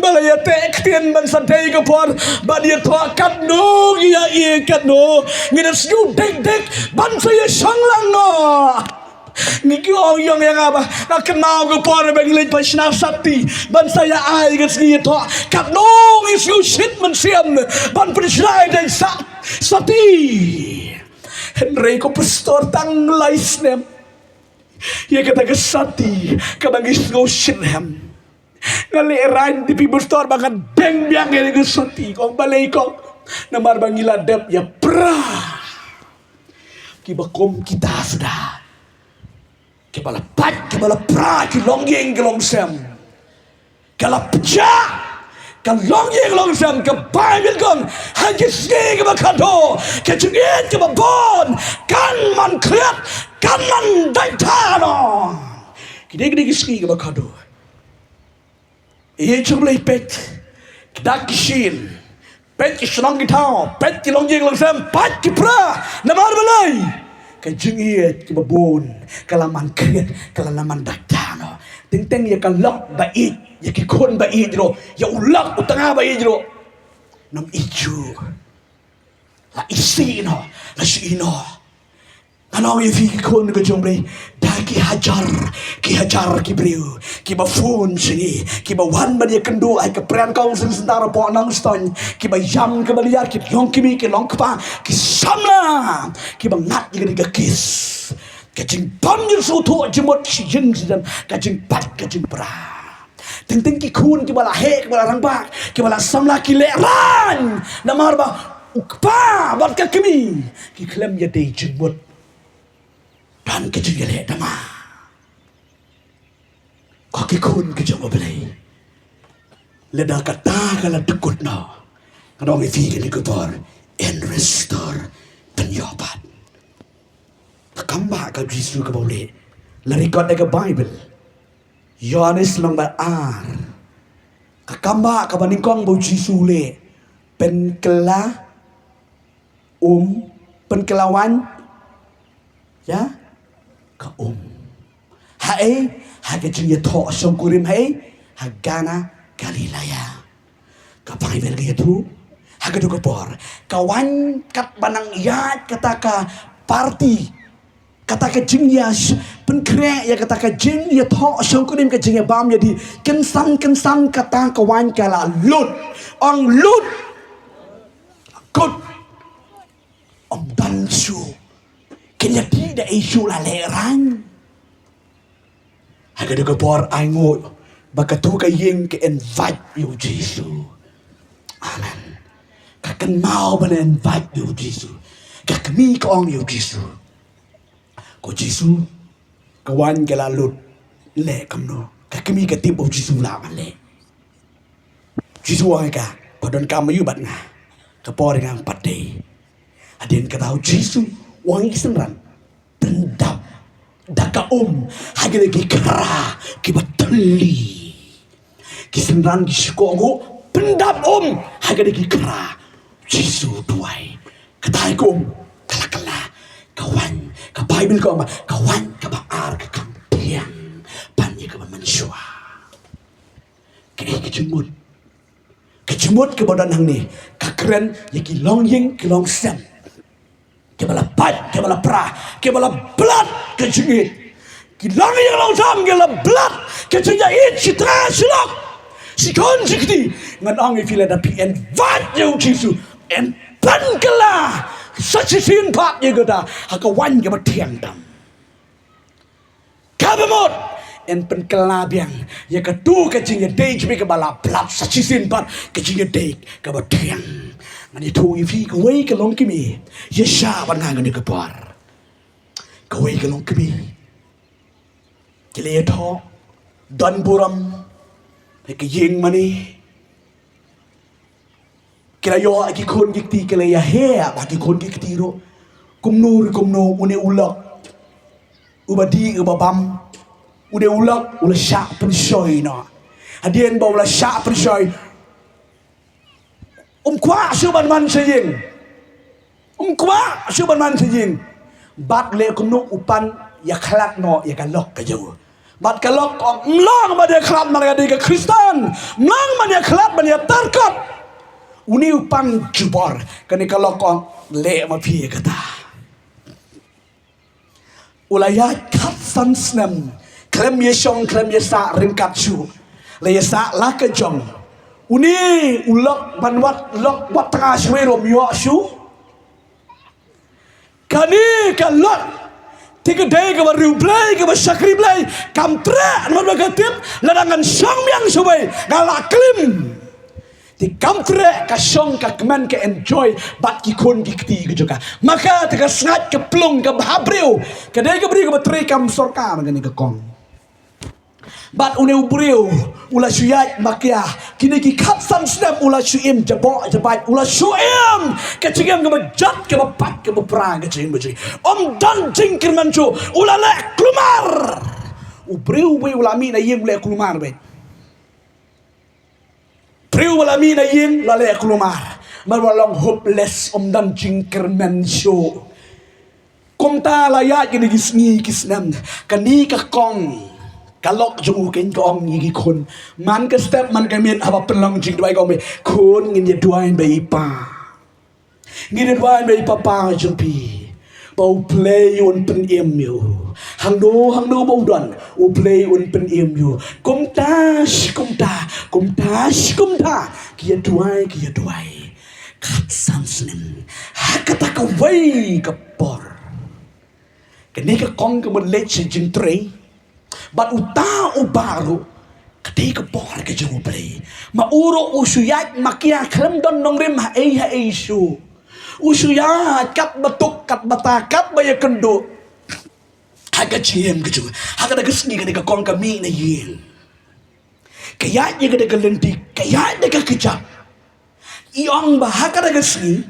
ba la ïateh ktien ban sa dei ka por ban ïathoh katno ngi ïa, ïa katno ngi da siew dik dik ban sa ïashong lang noh. Ngi ki ong ïong ïa nga ba nga kynmaw ka por ba ngi leit pynshna sati ban sa ïa ai ka sngi ïathoh. Katno ngi siew shit mynsiem ban pynshna ïa dei sa sati. Hynrei ko pastor, tang lai snem ïa kata ka sati kaba ngi sngew shitrhem. Nga lehraiñ te phi pastor ba nga deng biang ïa ka sati, kong, balei kong? Namar ba ngi la dep ïa pra. Kiba kum kita suda, kiba la pait, kiba la pra ki longïing ki longsem. Ka la pjah ka longïing longsem, ka Baibl ka ong ha ki sngi kiba khadduh ka jingïeit kaba bun kan man khriat, kan man dait than noh. Kine, kine ki sngi kiba khadduh. Ïeit jong U Blei, peit ki dak ki shin, peit ki shnong ki thaw, peit ki longïing longsem, peit ki pra. Namar balei? Ka jingïeit kiba bun ka la man khriat, ka la man dait than noh. Teng teng ïa ka lok ba ïeit, ïa ki khun ba ïeit ruh, ïa u lok u tnga ba ïeit ruh, ym ïeit shuh. La isih noh, la shu ïeh noh. Ngan ong ïa phi ki khun ki jong U Blei, da ki hajar ki hajar ki briew kiba phone sha ngi, kiba wan ban ïakynduh ha ka Prayer Council Centre hapoh Nongstoiñ, kiba ïam kiba liar, ki long kmie ki long kpa, ki samla kiba ngat ïa kane ka case. Ka jingbym ïasngewthuh jingmut shi ïing shi sem, ka jingpait ka jingpra. Teng teng ki khun kiba la heh, kiba la rangbah, kiba la samla ki lehraiñ namar ba u kpa bad ka kmie ki khlem ïadei jingmut. Don ka jingïaleh dama. Ko ki khun ki jong U Blei, lada kata ka la dkut noh, ngan ong ïa phi, kane ka por yn restore, pynïoh pat. Ka kam ba ka Jisu kaba u leh, la record ha ka Baibl. Ïoannis lynnong ba ar. Ka kam ba kaba nyngkong ba u Jisu u leh, pynkylla um, pynkylla waiñ ïa ka um. Haei? Ha ka jingïathoh shongkurim haei? Ha Kana Galilea. Ka Baibl ka ïathuh, ha kata ka por ka waiñ katba nang ïaid kata ka party, kata ka jingïa sh-, pynkhreh ïa kata ka jingïathoh shongkurim, ka jingïabam ïadih, kynsan kynsan kata ka waiñ ka la lut. Ong lut. Kut. Ym don shuh. Kin ïadih da ei shuh, la lehraiñ. Ha kata ka por ai nguh ba katu ka ïing ka invite ïa u Jisu. Amen. Ka kynmaw ban invite ïa u Jisu. Ka kmie ka ong ïa u Jisu, ko Jisu, ka waiñ ka la lut, leh kumno? Ka kmie ka tip ba u Jisu u lah ban leh. Jisu u ong ïa ka, pha donkam aïu bad nga? Ka por jong nga pat dei. Hadien kata u Jisu u ong ïa ki synran, pyndap da ka um ha kine ki khra kiba thylli. Ki synran ki shu kohnguh, pyndap um ha kine ki khra. Jisu u duwai. Katai ka um ka la kylla. Ka waiñ, ka Baibl ka ong ba ka waiñ kaba ar ka kham pdiang. Ba Shuwa. Kaei ka jingmut? Ka jingmut kaba don hangne ka kren ïa ki longïing ki longsem, kiba la pait, kiba la pra, kiba la blad ka jingïeit. Ki longïing longsem ki la blad ka jingïeit shi tnga shi lok, shi khun shi kti. Ngan ong ïa phi, lada phi invite ïa u Jisu, yn pynkylla sa shisien pat ïa kata ha ka waiñ kaba thiang tam. Kaba mut yn pynkylla biang ïa katu ka jingïadei jong phi kaba la blad sa shisien pat, ka jingïadei kaba thiang. Ngan ïathuh ïa phi kawei ka longkmie ïa sha bad nga kane ka por. Kawei ka longkmie, ki la ïathoh don burom ha ka ïing mane. Ki la ïoh ha ki khun ki kti, ki la ïaheh ha ki khun ki kti ruh. Kumno re kumno, une u lok uba dih uba bam, une u lok u la shah pynshoi noh. Hadien ba u la shah pynshoi, um kwah shuh ban wan sha ïing. Um kwah shuh ban wan sha ïing. Bad leh kumno, u pan ïakhlad noh ïa ka lok ka jong u. Bad ka lok ka ong, "Ym long ban ïakhlad man ka dei ka Khristan. Ym long ban ïakhlad ban ïatarkot. Une u pan jubor." Kane ka lok ka ong, "Leh ma phi ïa kata." U la ïaid khatsan snem khlem ïashong khlem ïasah ryngkat shuh. La ïasah la ka jong. Une u lok ban wad, lok wad tnga shawei ruh ym ïoh shuh. Kane ka lok, te ka dei kaba riewblei, kaba shakri Blei, kam treh namar ba ka tip, lada ngan shong biang shawei nga la klim. Te kam treh, ka shong, ka kmen, ka enjoy bad ki khun ki kti ka jong ka. Ma ka te ka sngaid ka plung, ka bha briew. Ka dei ka briew kaba trei kam sorkar kane ka kong. Bad une u briew u la shu ïaid makia kine ki khatsan snem, u la shu im jaboh jabaid, u la shu im ka jingim kaba jot, kaba pait, kaba pra, ka jingim ba jong ngi. Ym don jingkyrmen shuh, u la leh kulmar. U briew uwei u la mih na ïing, u leh kulmar beit. Briew ba la mih na ïing la leh kulmar. Namar ba long hopeless, ym don jingkyrmen shuh. Kumta la ïaid kine ki sngi ki snem. Kane ka kong, ka lok jong u, kane ka ong ïa ki khun. Man ka step man ka miet haba pynlong jingduwai ka ong, "Khun, ngin ïa duwai bad i pa. Ngin ïa duwai bad i papa jong phi ba U Blei un pynim ïa u. Hangno hangno ba u don, U Blei un pynim ïa u." Kumta shi kumta, kumta shi kumta, ki ïa duwai, ki ïa duwai. Khatsan snem ha kata kawei ka por. Kane ka kong ka mut leit sha jingtrei. Bad uta u bah ruh, ka dei ka bor ka jong U Blei. Ma u ruh u shu ïaid makia khlem don nongrim haei haei shuh. U shu ïaid katba tuk, katba ta, katba ïakynduh. Ha ka jingim ka jong u, ha kata ka sngi kane ka kong ka mih na ïing. Ka ïaid ïa kata ka lynti, ka ïaid da ka kjat. I ong ba ha kata ka sngi,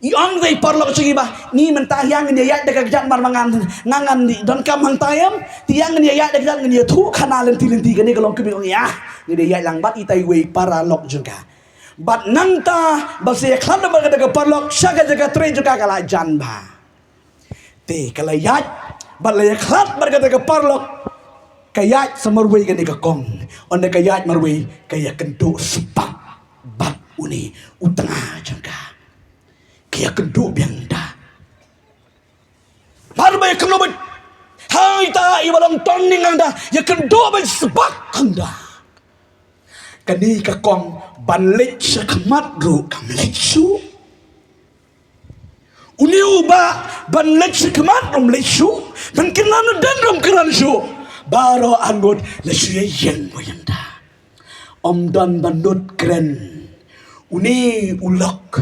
i ong ïa i paralok jong i ba, "Ngi mynta ïa ngin ïa ïaid da ka kjat, namar ma nga, nga ngan donkam hangta em. Te ïa ngin ïa ïaid da ka kjat, ngin ïathuh khana lynti lynti." Kane ka longkmie i ong, "Ïa, ngin ïa ïaid lang." Bad itai iwei i paralok jong ka. Bad nangta ba sa ïakhlad bad kata ka paralok sha ka jaka trei jong ka, ka la jan bha. Te ka la ïaid bad la ïakhlad bad kata ka paralok. Ka ïaid sa marwei kane ka kong. Ynda ka ïaid marwei, ka ïakynduh spak bad une u tnga jong ka. Ka ïakynduh biang da. Mar ba ïakynduh bad, hai ta, i ba long ton ning anda, ïakynduh bad spak anda. Kane ka kong ban leit sha khmat ruh kam leit shuh. Une u bah ban leit sha khmat ruh um leit shuh, ban kren na dang ruh um kren shuh. Baroh arngut la shu ïeng wei ïeng da. Ym don ba nud kren. Une u lok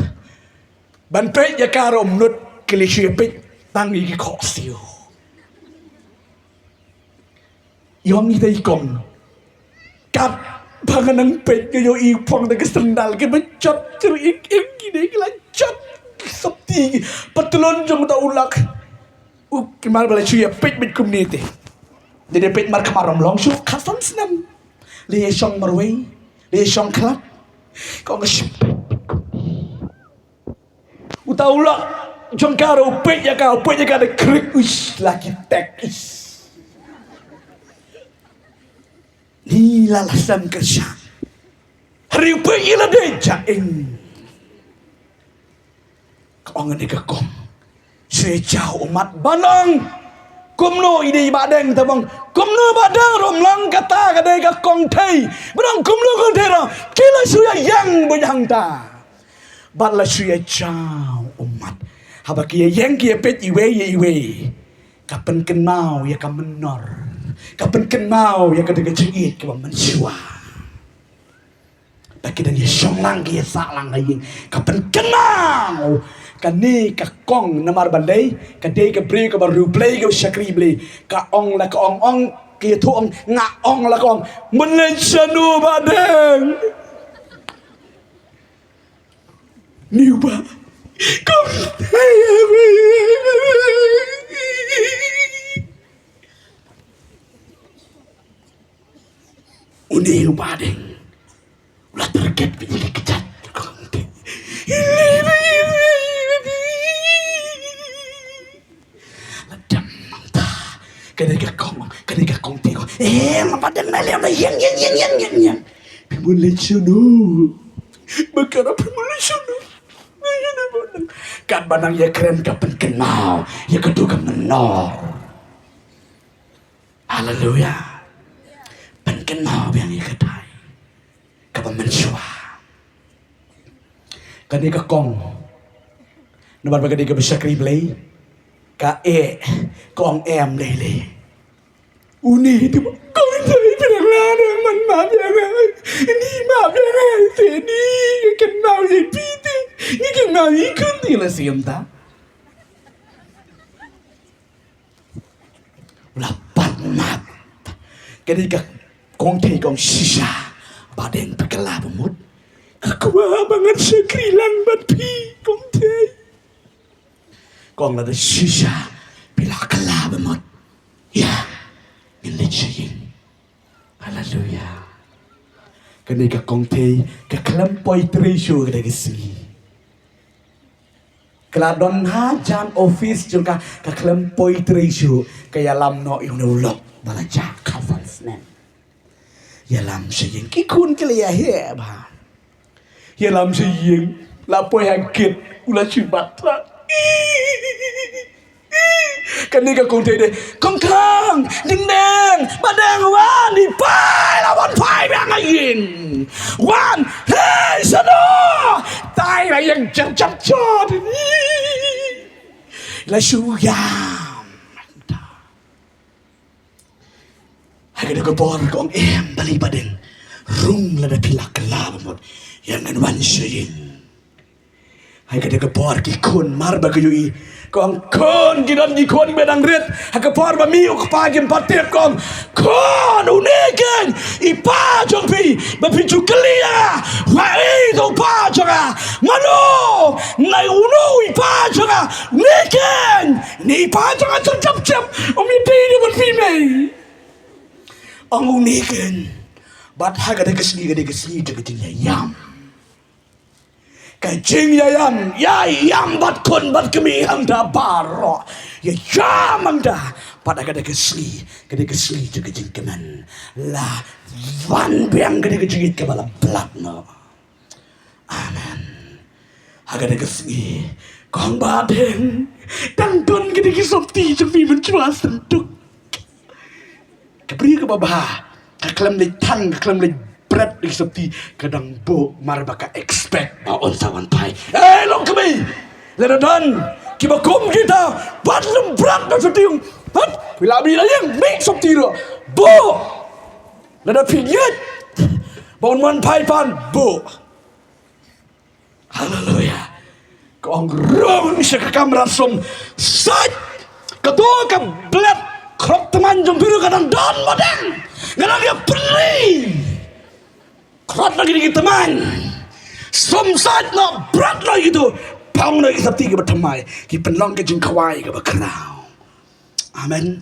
ban peit ïa ka ruh um nud, ki la shu ïa peit tang ïa ki khohsiew. I ong ïa i kong, katba nga nang peit nga ïohi phong da ka sandal kiba jot jrih im im, kine ki la jot ki sopti, patlun jong uta u lok. U, ki mar ba la shu ïa peit beit kumne te. Te da peit markhmat ym long shuh, khatsan snem. La ïa shong marwei, la ïa shong khlad. Ka ong ka shu peit beit kumne. Uta u lok jong ka ruh u peit ïa ka, u peit ïa ka da khrik, uish, la ki tek, uish. Ni la la sem kyrshah. Hynriew phi i la dei ja ing. Ka ong ïa ka kong, shu ïa jaw ummat ban ong kumno i dei Bahdeng, te ba ong kumno Bahdeng, ruh ym long kata, ka dei ka Kongthei. Ban ong kumno Kongthei ruh, ki la shu ïa ïeng beit hangta. Bad la shu ïa jaw ummat. Haba ki ïa ïeng ki ïa peit iwei ïa iwei, ka pynkynmaw ïa ka mynnor, ka pynkynmaw ïa ka dei ka jingïeit kaba mynshuwa. Ba ki dang ïa shong lang, ki ïa sah lang ha ïing, ka pynkynmaw. Kane ka kong, namar balei? Ka dei ka briew kaba riewblei, kaba shakri Blei. Ka ong la ka ong ong, ka ïathuh ong, nga ong la ka ong. Mynleit shano Bahdeng? Ni uba. Kong. Une u Bahdeng u la target bad ïa ki kjat. La dem mynta. Kane ka kong, kane ka Kongthei ko. Eh, ma Bahdeng na lem na ïeng, ïeng, ïeng, ïeng, ïeng, ïeng. Phi mynleit shano? Ba ka ruh phi mynleit shano? Katba nang ïakren ka pynkynmaw ïa kato ka mynnor. Haleluia. Pynkynmaw biang ïa katai kaba mynshuwa. Kane ka kong, namar ba ka dei kaba shakri Blei, ka eh, ka ong em lei lei. Une te ba Kongthei, phi dang lah dang man map ïa nga. Ni map ïa nga te ni, ka kynmaw ïa phi te, ni kynmaw ïa i khun te, la siem ta. U la pat map. Ka dei ka Kongthei ka ong shisha, Bahdeng phi kylla ba mut. Ka kwah ba ngan shakri lang bad phi Kongthei. Ka ong lada shisha phi la kylla ba mut, ïa, ngin leit sha ïing. Haleluia. Kane ka Kongthei ka khlem poi trei shuh kata ka sngi. Ka la don hajan office jong ka, ka khlem poi trei shuh, ka ïalam noh ïa une u lok ba la jah khatsan snem. Ïalam sha ïing, ki khun ki la ïa heh bha. Ïalam sha ïing, la poi ha gate, u la shu bat. Kane ka Kongthei de, Kong Khang, Ding Deng, Bahdeng, wan, i pa i la wan phai biang ha ïing. Wan, hei, shano? Tai la ïeng jam jam jot. La shu ïam. Ha kata ka por ka ong, em, balei Bahdeng? Rung lada phi la kylla ba mut, ïa ngan wan sha ïing. Ha kata ka por ki khun mar ba ki ïohi, ka ong, khun, ki don ki khun ba dang rit. Ha ka por ba mei u kpa kim pat tip, ka ong, khun, une keiñ i pa jong phi, ba phi ju kylli ïa nga, wa i u pa jong nga? Mano? Nai uno i pa jong nga? Une keiñ. Une i pa jong nga jong jap jap. Ym ïadei de bad phi mei. Ong une keiñ. Bad ha kata ka sngi, kata ka sngi, kata ka jingïaïam. Ka jingïaïam, ïaïam bad khun bad kmie hangta baroh. Ïaïam hangta. Bad ha kata ka sngi, kata ka sngi, kata ka jingkmen. La wan biang kata ka jingïeit kaba la blad noh. Amen. Ha kata ka sngi, Kong Bahdeng, dang don kine ki sopti jong phi mynshuwa senduk. Ka briew kaba bha, ka khlem leit than, ka khlem leit bret ïa ki sopti, ka dang buh mar ba ka expect ba un sa wan phai. Eh, long kmie, lada don kiba kum kita, wat lem bret na sopti, wat, phi la mih na ïing, mih sopti ruh, buh. Lada phi ngeit ba un wan phai pan, buh. Haleluia. Ka ong, rung sha ka kamra sum sait. Kato ka blet khrok tymmen jong phi ruh ka dang don, Bahdeng. Nga dang ïa pynri. Khrot noh kine ki tymmen. Sum sait noh, bret noh ïa kito. Phong noh ïa ki sopti kiba thymmai. Ki pynlong ka jingkhawai kaba khraw. Amen.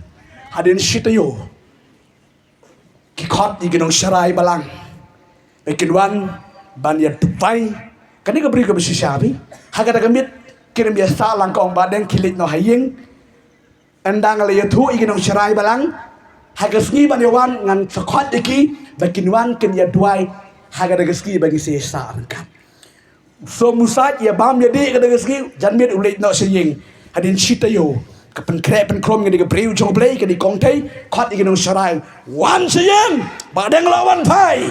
Hadien shi taïew, ki khot ïa ki nongsharai balang ba kin wan ban ïa duwai. Kane ka briew kaba shisha bha. Ha kata ka miet kin ym ïa sah lang, ka ong, Bahdeng, khie leit noh ha ïing. Ynda nga la ïathuh ïa ki nongsharai balang, ha ka sngi ban ïa wan ngan sa khot ïa ki ba kin wan kin ïa duwai ha kata ka sngi ba ngi sa ïa sah ryngkat. So musaid ïa bam ïa dih kata ka sngi, janmiet u leit noh sha ïing. Hadien shi taïew ka pynkhreh pynkhrum kane ka briew jong U Blei, kane ka kong Thei, khot ïa ki nongshakri wan sha ïing, Bah Deng lah wan phai.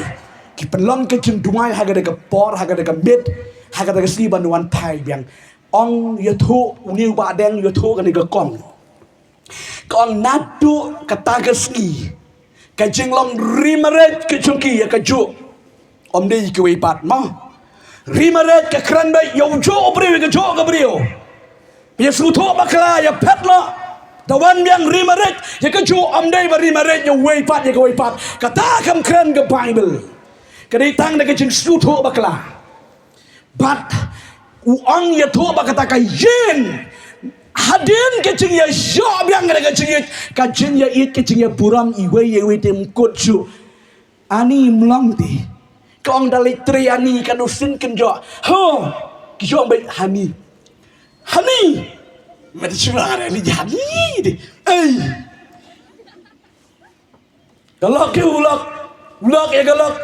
Ki pynlong ka jingduwai ha kata ka por, ha kata ka miet, ha kata ka sngi ban wan phai biang. Ong ïathuh une u Bah Deng, ïathuh kane ka kong. Ka ong naduh kata ka sngi, ka jinglong ri marriage ka jong ki ïa kajuh, ym dei kiwei pat mo. Ri marriage ka kren beit ïa ujuh u briew ïa kajuh ka briew. Ïa sngewthuh bakla, ïa phet noh. Da wan biang ri marriage ïa kajuh, ym dei ba ri marriage ïa uwei pat ïa kawei pat. Kata kam kren ka Bible. Ka dei tang da ka jingsngewthuh bakla. Bad u ong ïathuh ba kata ka ïing, hadien ka jingïaïoh biang, ka jingïa, ka jingïaieit, ka jingïaburom iwei ïa iwei, te ym kut shuh. Ani, ym long te. Ka ong da leit trei ani, ka nu sin kynjoh. Ho, ki ong beit hani. Hani. Mata shuwa ani hani te. Ei. Ka lok ïa u lok, u lok ïa ka lok.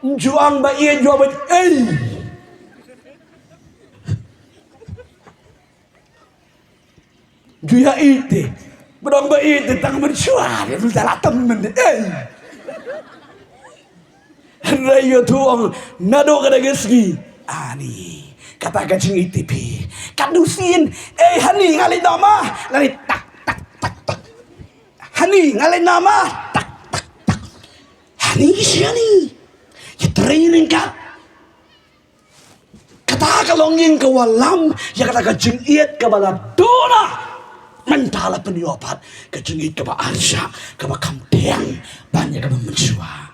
Ym ju ong ba ïeit, ju ong ba ei. Ju ïa ïeit te. Ba dang ba ïeit te tang mynshuwa, ïa mynta la tam mynta ei. Hynrei ïathuh ong naduh kata ka sngi, ani, kata ka jingïeit te phi. Katno sien, ei hani, nga leit noh ma, nga leit tak tak tak tak. Hani, nga leit noh ma, tak tak tak. Hani, shi hani. Ïa trei ryngkat. Kata ka longïing ka wallam ïa kata ka jingïeit kaba la duh noh. Mynta la pynïoh pat ka jingïeit kaba arshah, kaba kham thiang ban ïa kaba mynshuwa.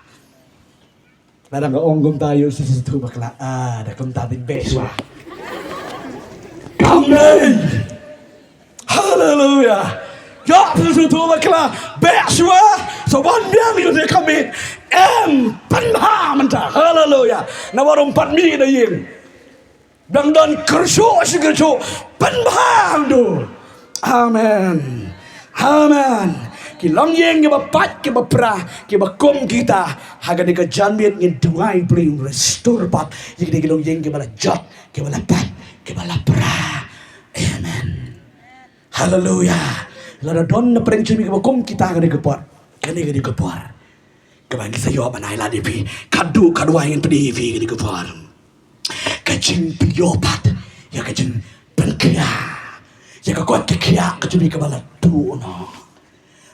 Lada nga ong kumta, ïoh shisha tu bakla, ah, da kumta dei beh shuwa. Kam dei. Haleluya. Ïoh shisha tu bakla, beh shuwa. Sa wan biang ïoh dei kami. Em, pynbha mynta. Haleluya. Namar ym pat mih na ïing. Dang don kyrshuh shi kyrshuh, pynbha hangto. Amen. Amen. Ki longïing kiba pait, kiba pra, kiba kum kita, ha kane ka janmiet ngin duwai Blei un restore pat ïa kine ki longïing kiba la jot, kiba la pait, kiba la pra. Amen. Haleluya. Lada don na pdeng jong phi kiba kum kita ha kane ka por, kane ka dei ka por kaba ngi sa ïoh ban ai lad ïa phi. Khadduh khadwai ngin pynïaid ïa phi ha kane ka por. Ka jingpynïoh pat ïa ka jingpynkhiah, ïa ka kot ka khiah ka jong phi kaba la duh noh.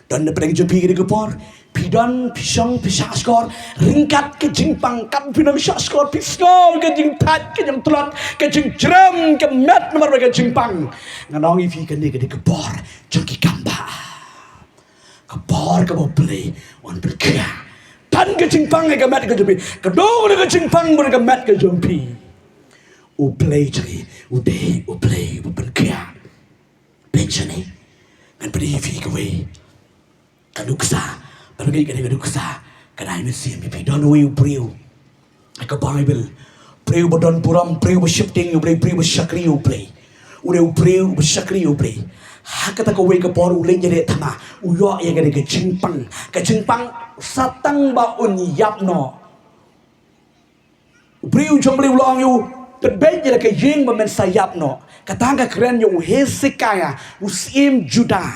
Don na pdeng jong phi ha kane ka por, phi don, phi shong, phi shah shkor ryngkat ka jingpang, kat phi nang shah shkor, phi sngew ka jingthait, ka jingtlot, ka jingjrem ka met namar ba ka jingpang. Ngan ong ïa phi, kane ka dei ka por jong ki kam ba, ka por kaba U Blei un pynkhiah. Tang ka jingpang ïa ka met ka jong phi, ka dei ka jingpang bad ka met ka jong phi. U Blei jong ngi u dei U Blei uba pynkhiah. Pynshane, ngan pynïaid ïa phi kawei ka nuksa, ban ngeit kane ka nuksa ka dei mynsiem ïa phi. Don uwei u briew ha ka Bible, briew ba don burom, briew ba sheptieng ïa U Blei, briew ba shakri ïa U Blei. U dei u briew ba shakri ïa U Blei. Ha kata kawei ka por u leit ïaleh thma, u ïoh ïa kane ka jingpang, ka jingpang sa tang ba un ïap noh. U briew jong U Blei u la ong ïa u, pynbeit ïa la ka ïing ba men sa ïap noh. Kata ka kren ïa u Hesekiah, u syiem Judah,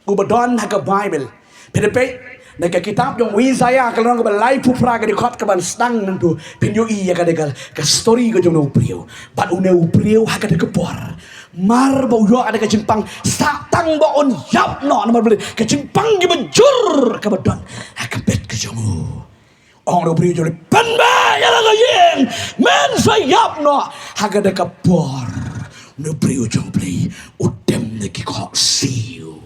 uba don ha ka Bible. Phi da peit na ka kitab jong u Isaiah ka lynnong kaba laiphew phra, ka dkhot kaba sdang nangtu, phin ïohi ïa kane ka, ka story ka jong une u briew. Bad une u briew ha kane ka por, mar ba u ïoh ïa kane ka jingpang, sa tang ba un ïap noh namar balei? Ka jingpang kaba jur kaba don ha ka met ka jong u. Ong u briew jong U Blei, pynbeit ïa la ka ïing, men sa ïap noh. Ha kata ka por, une u briew jong U Blei u dem na ki khohsiew.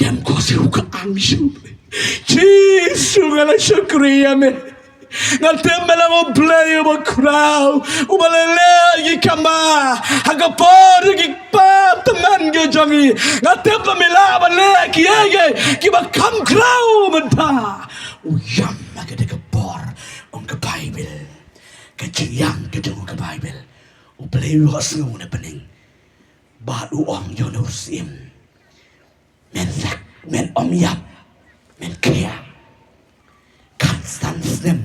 Dem khohsiew ka angshu. Jisu, nga la shakri ïa me. Nga tip me long U Blei uba khraw, uba leh leh ïa ki kam ba ha ka por ïa ki kpa tymmen ki jong ngi. Nga tip ba me lah ban leh kiei kiei kiba kham khraw mynta. U ïam ha kata ka por, ong ka Bible. Ka jingïam ka jong ka Bible, U Blei u ïohsngew na bneng. Bad u ong ïa une u syiem, men lak, men ym ïap, men khiah. San snem.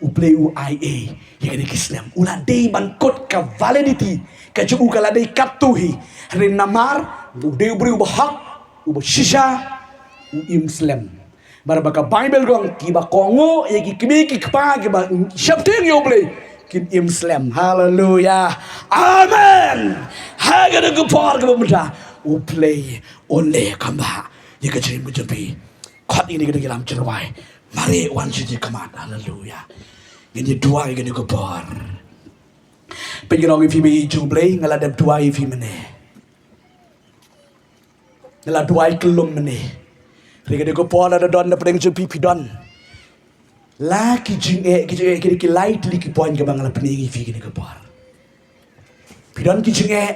U Blei u ai ei ïa kine ki snem. U la dei ban kut ka validity ka jong u, ka la dei katto hi. Hynrei namar u dei u briew uba hok, uba shisha, u im slem. Namar ba ka Baibl ka ong, kiba kohnguh ïa ki kmie ki kpa kiba sheptieng ïa U Blei kin im slem. Haleluya. Amen. Ha kane ka por kaba mynta U Blei un leh kumba ïa ka jingim ka jong phi. Khot ïa kine ki dang ïalam jingrwai. Mari wan sha jingkhmat. Haleluya. Ngin ïa duwai ïa kane ka por. Peit, ngan ong ïa phi, ba ïeit jong U Blei, nga la dep duwai ïa phi mynne. Nga la duwai kyllum mynne. Hynrei kane ka por lada don na pdeng jong phi, phi don la ki jingeh, ki jingeh, ki, ki lai tylli ki point kaba nga la pyni ïa phi kane ka por. Phi don ki jingeh,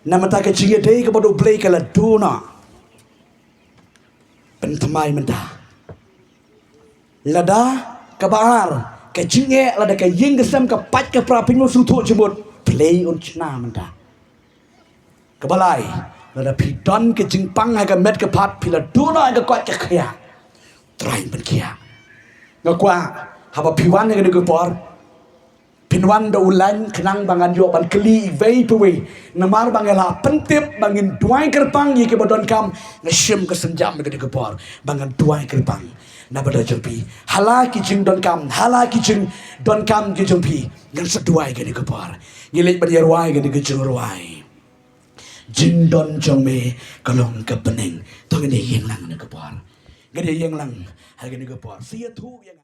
na mynta ka jingïadei kaba da U Blei ka la duh noh. Pynthymmai mynta. Lada kaba ar, ka jingeh, lada ka ïing ka sem, ka pait ka pra, pynmut sngewthuh jingmut, Blei un shna mynta. Kaba lai, lada phi don ka jingpang ha ka met ka phad, phi la duh noh ha ka koit ka khiah, Trai un pynkhiah. Nga kwah haba phi wan ha kane ka por, phin wan da u line khnang ba ngan ïoh ban kylli iwei pa iwei. Namar ba nga la pyntip ba ngin duwai kyrpang ïa kiba donkam. Nga shim ka sienjam ha kane ka por ba ngan duwai kyrpang na bynta jong phi. Ha la ki jingdonkam, ha la ki jingdonkam ki jong phi, ngan sa duwai ha kane ka por. Ngi leit ban ïa rwai ha kane ka jingrwai. Jingdon jong me ka long ka bneng. To ngin ïa ïeng lang ha kane ka por. Ngin ïa ïeng lang ha kane ka por. Sa ïathuh ïa nga.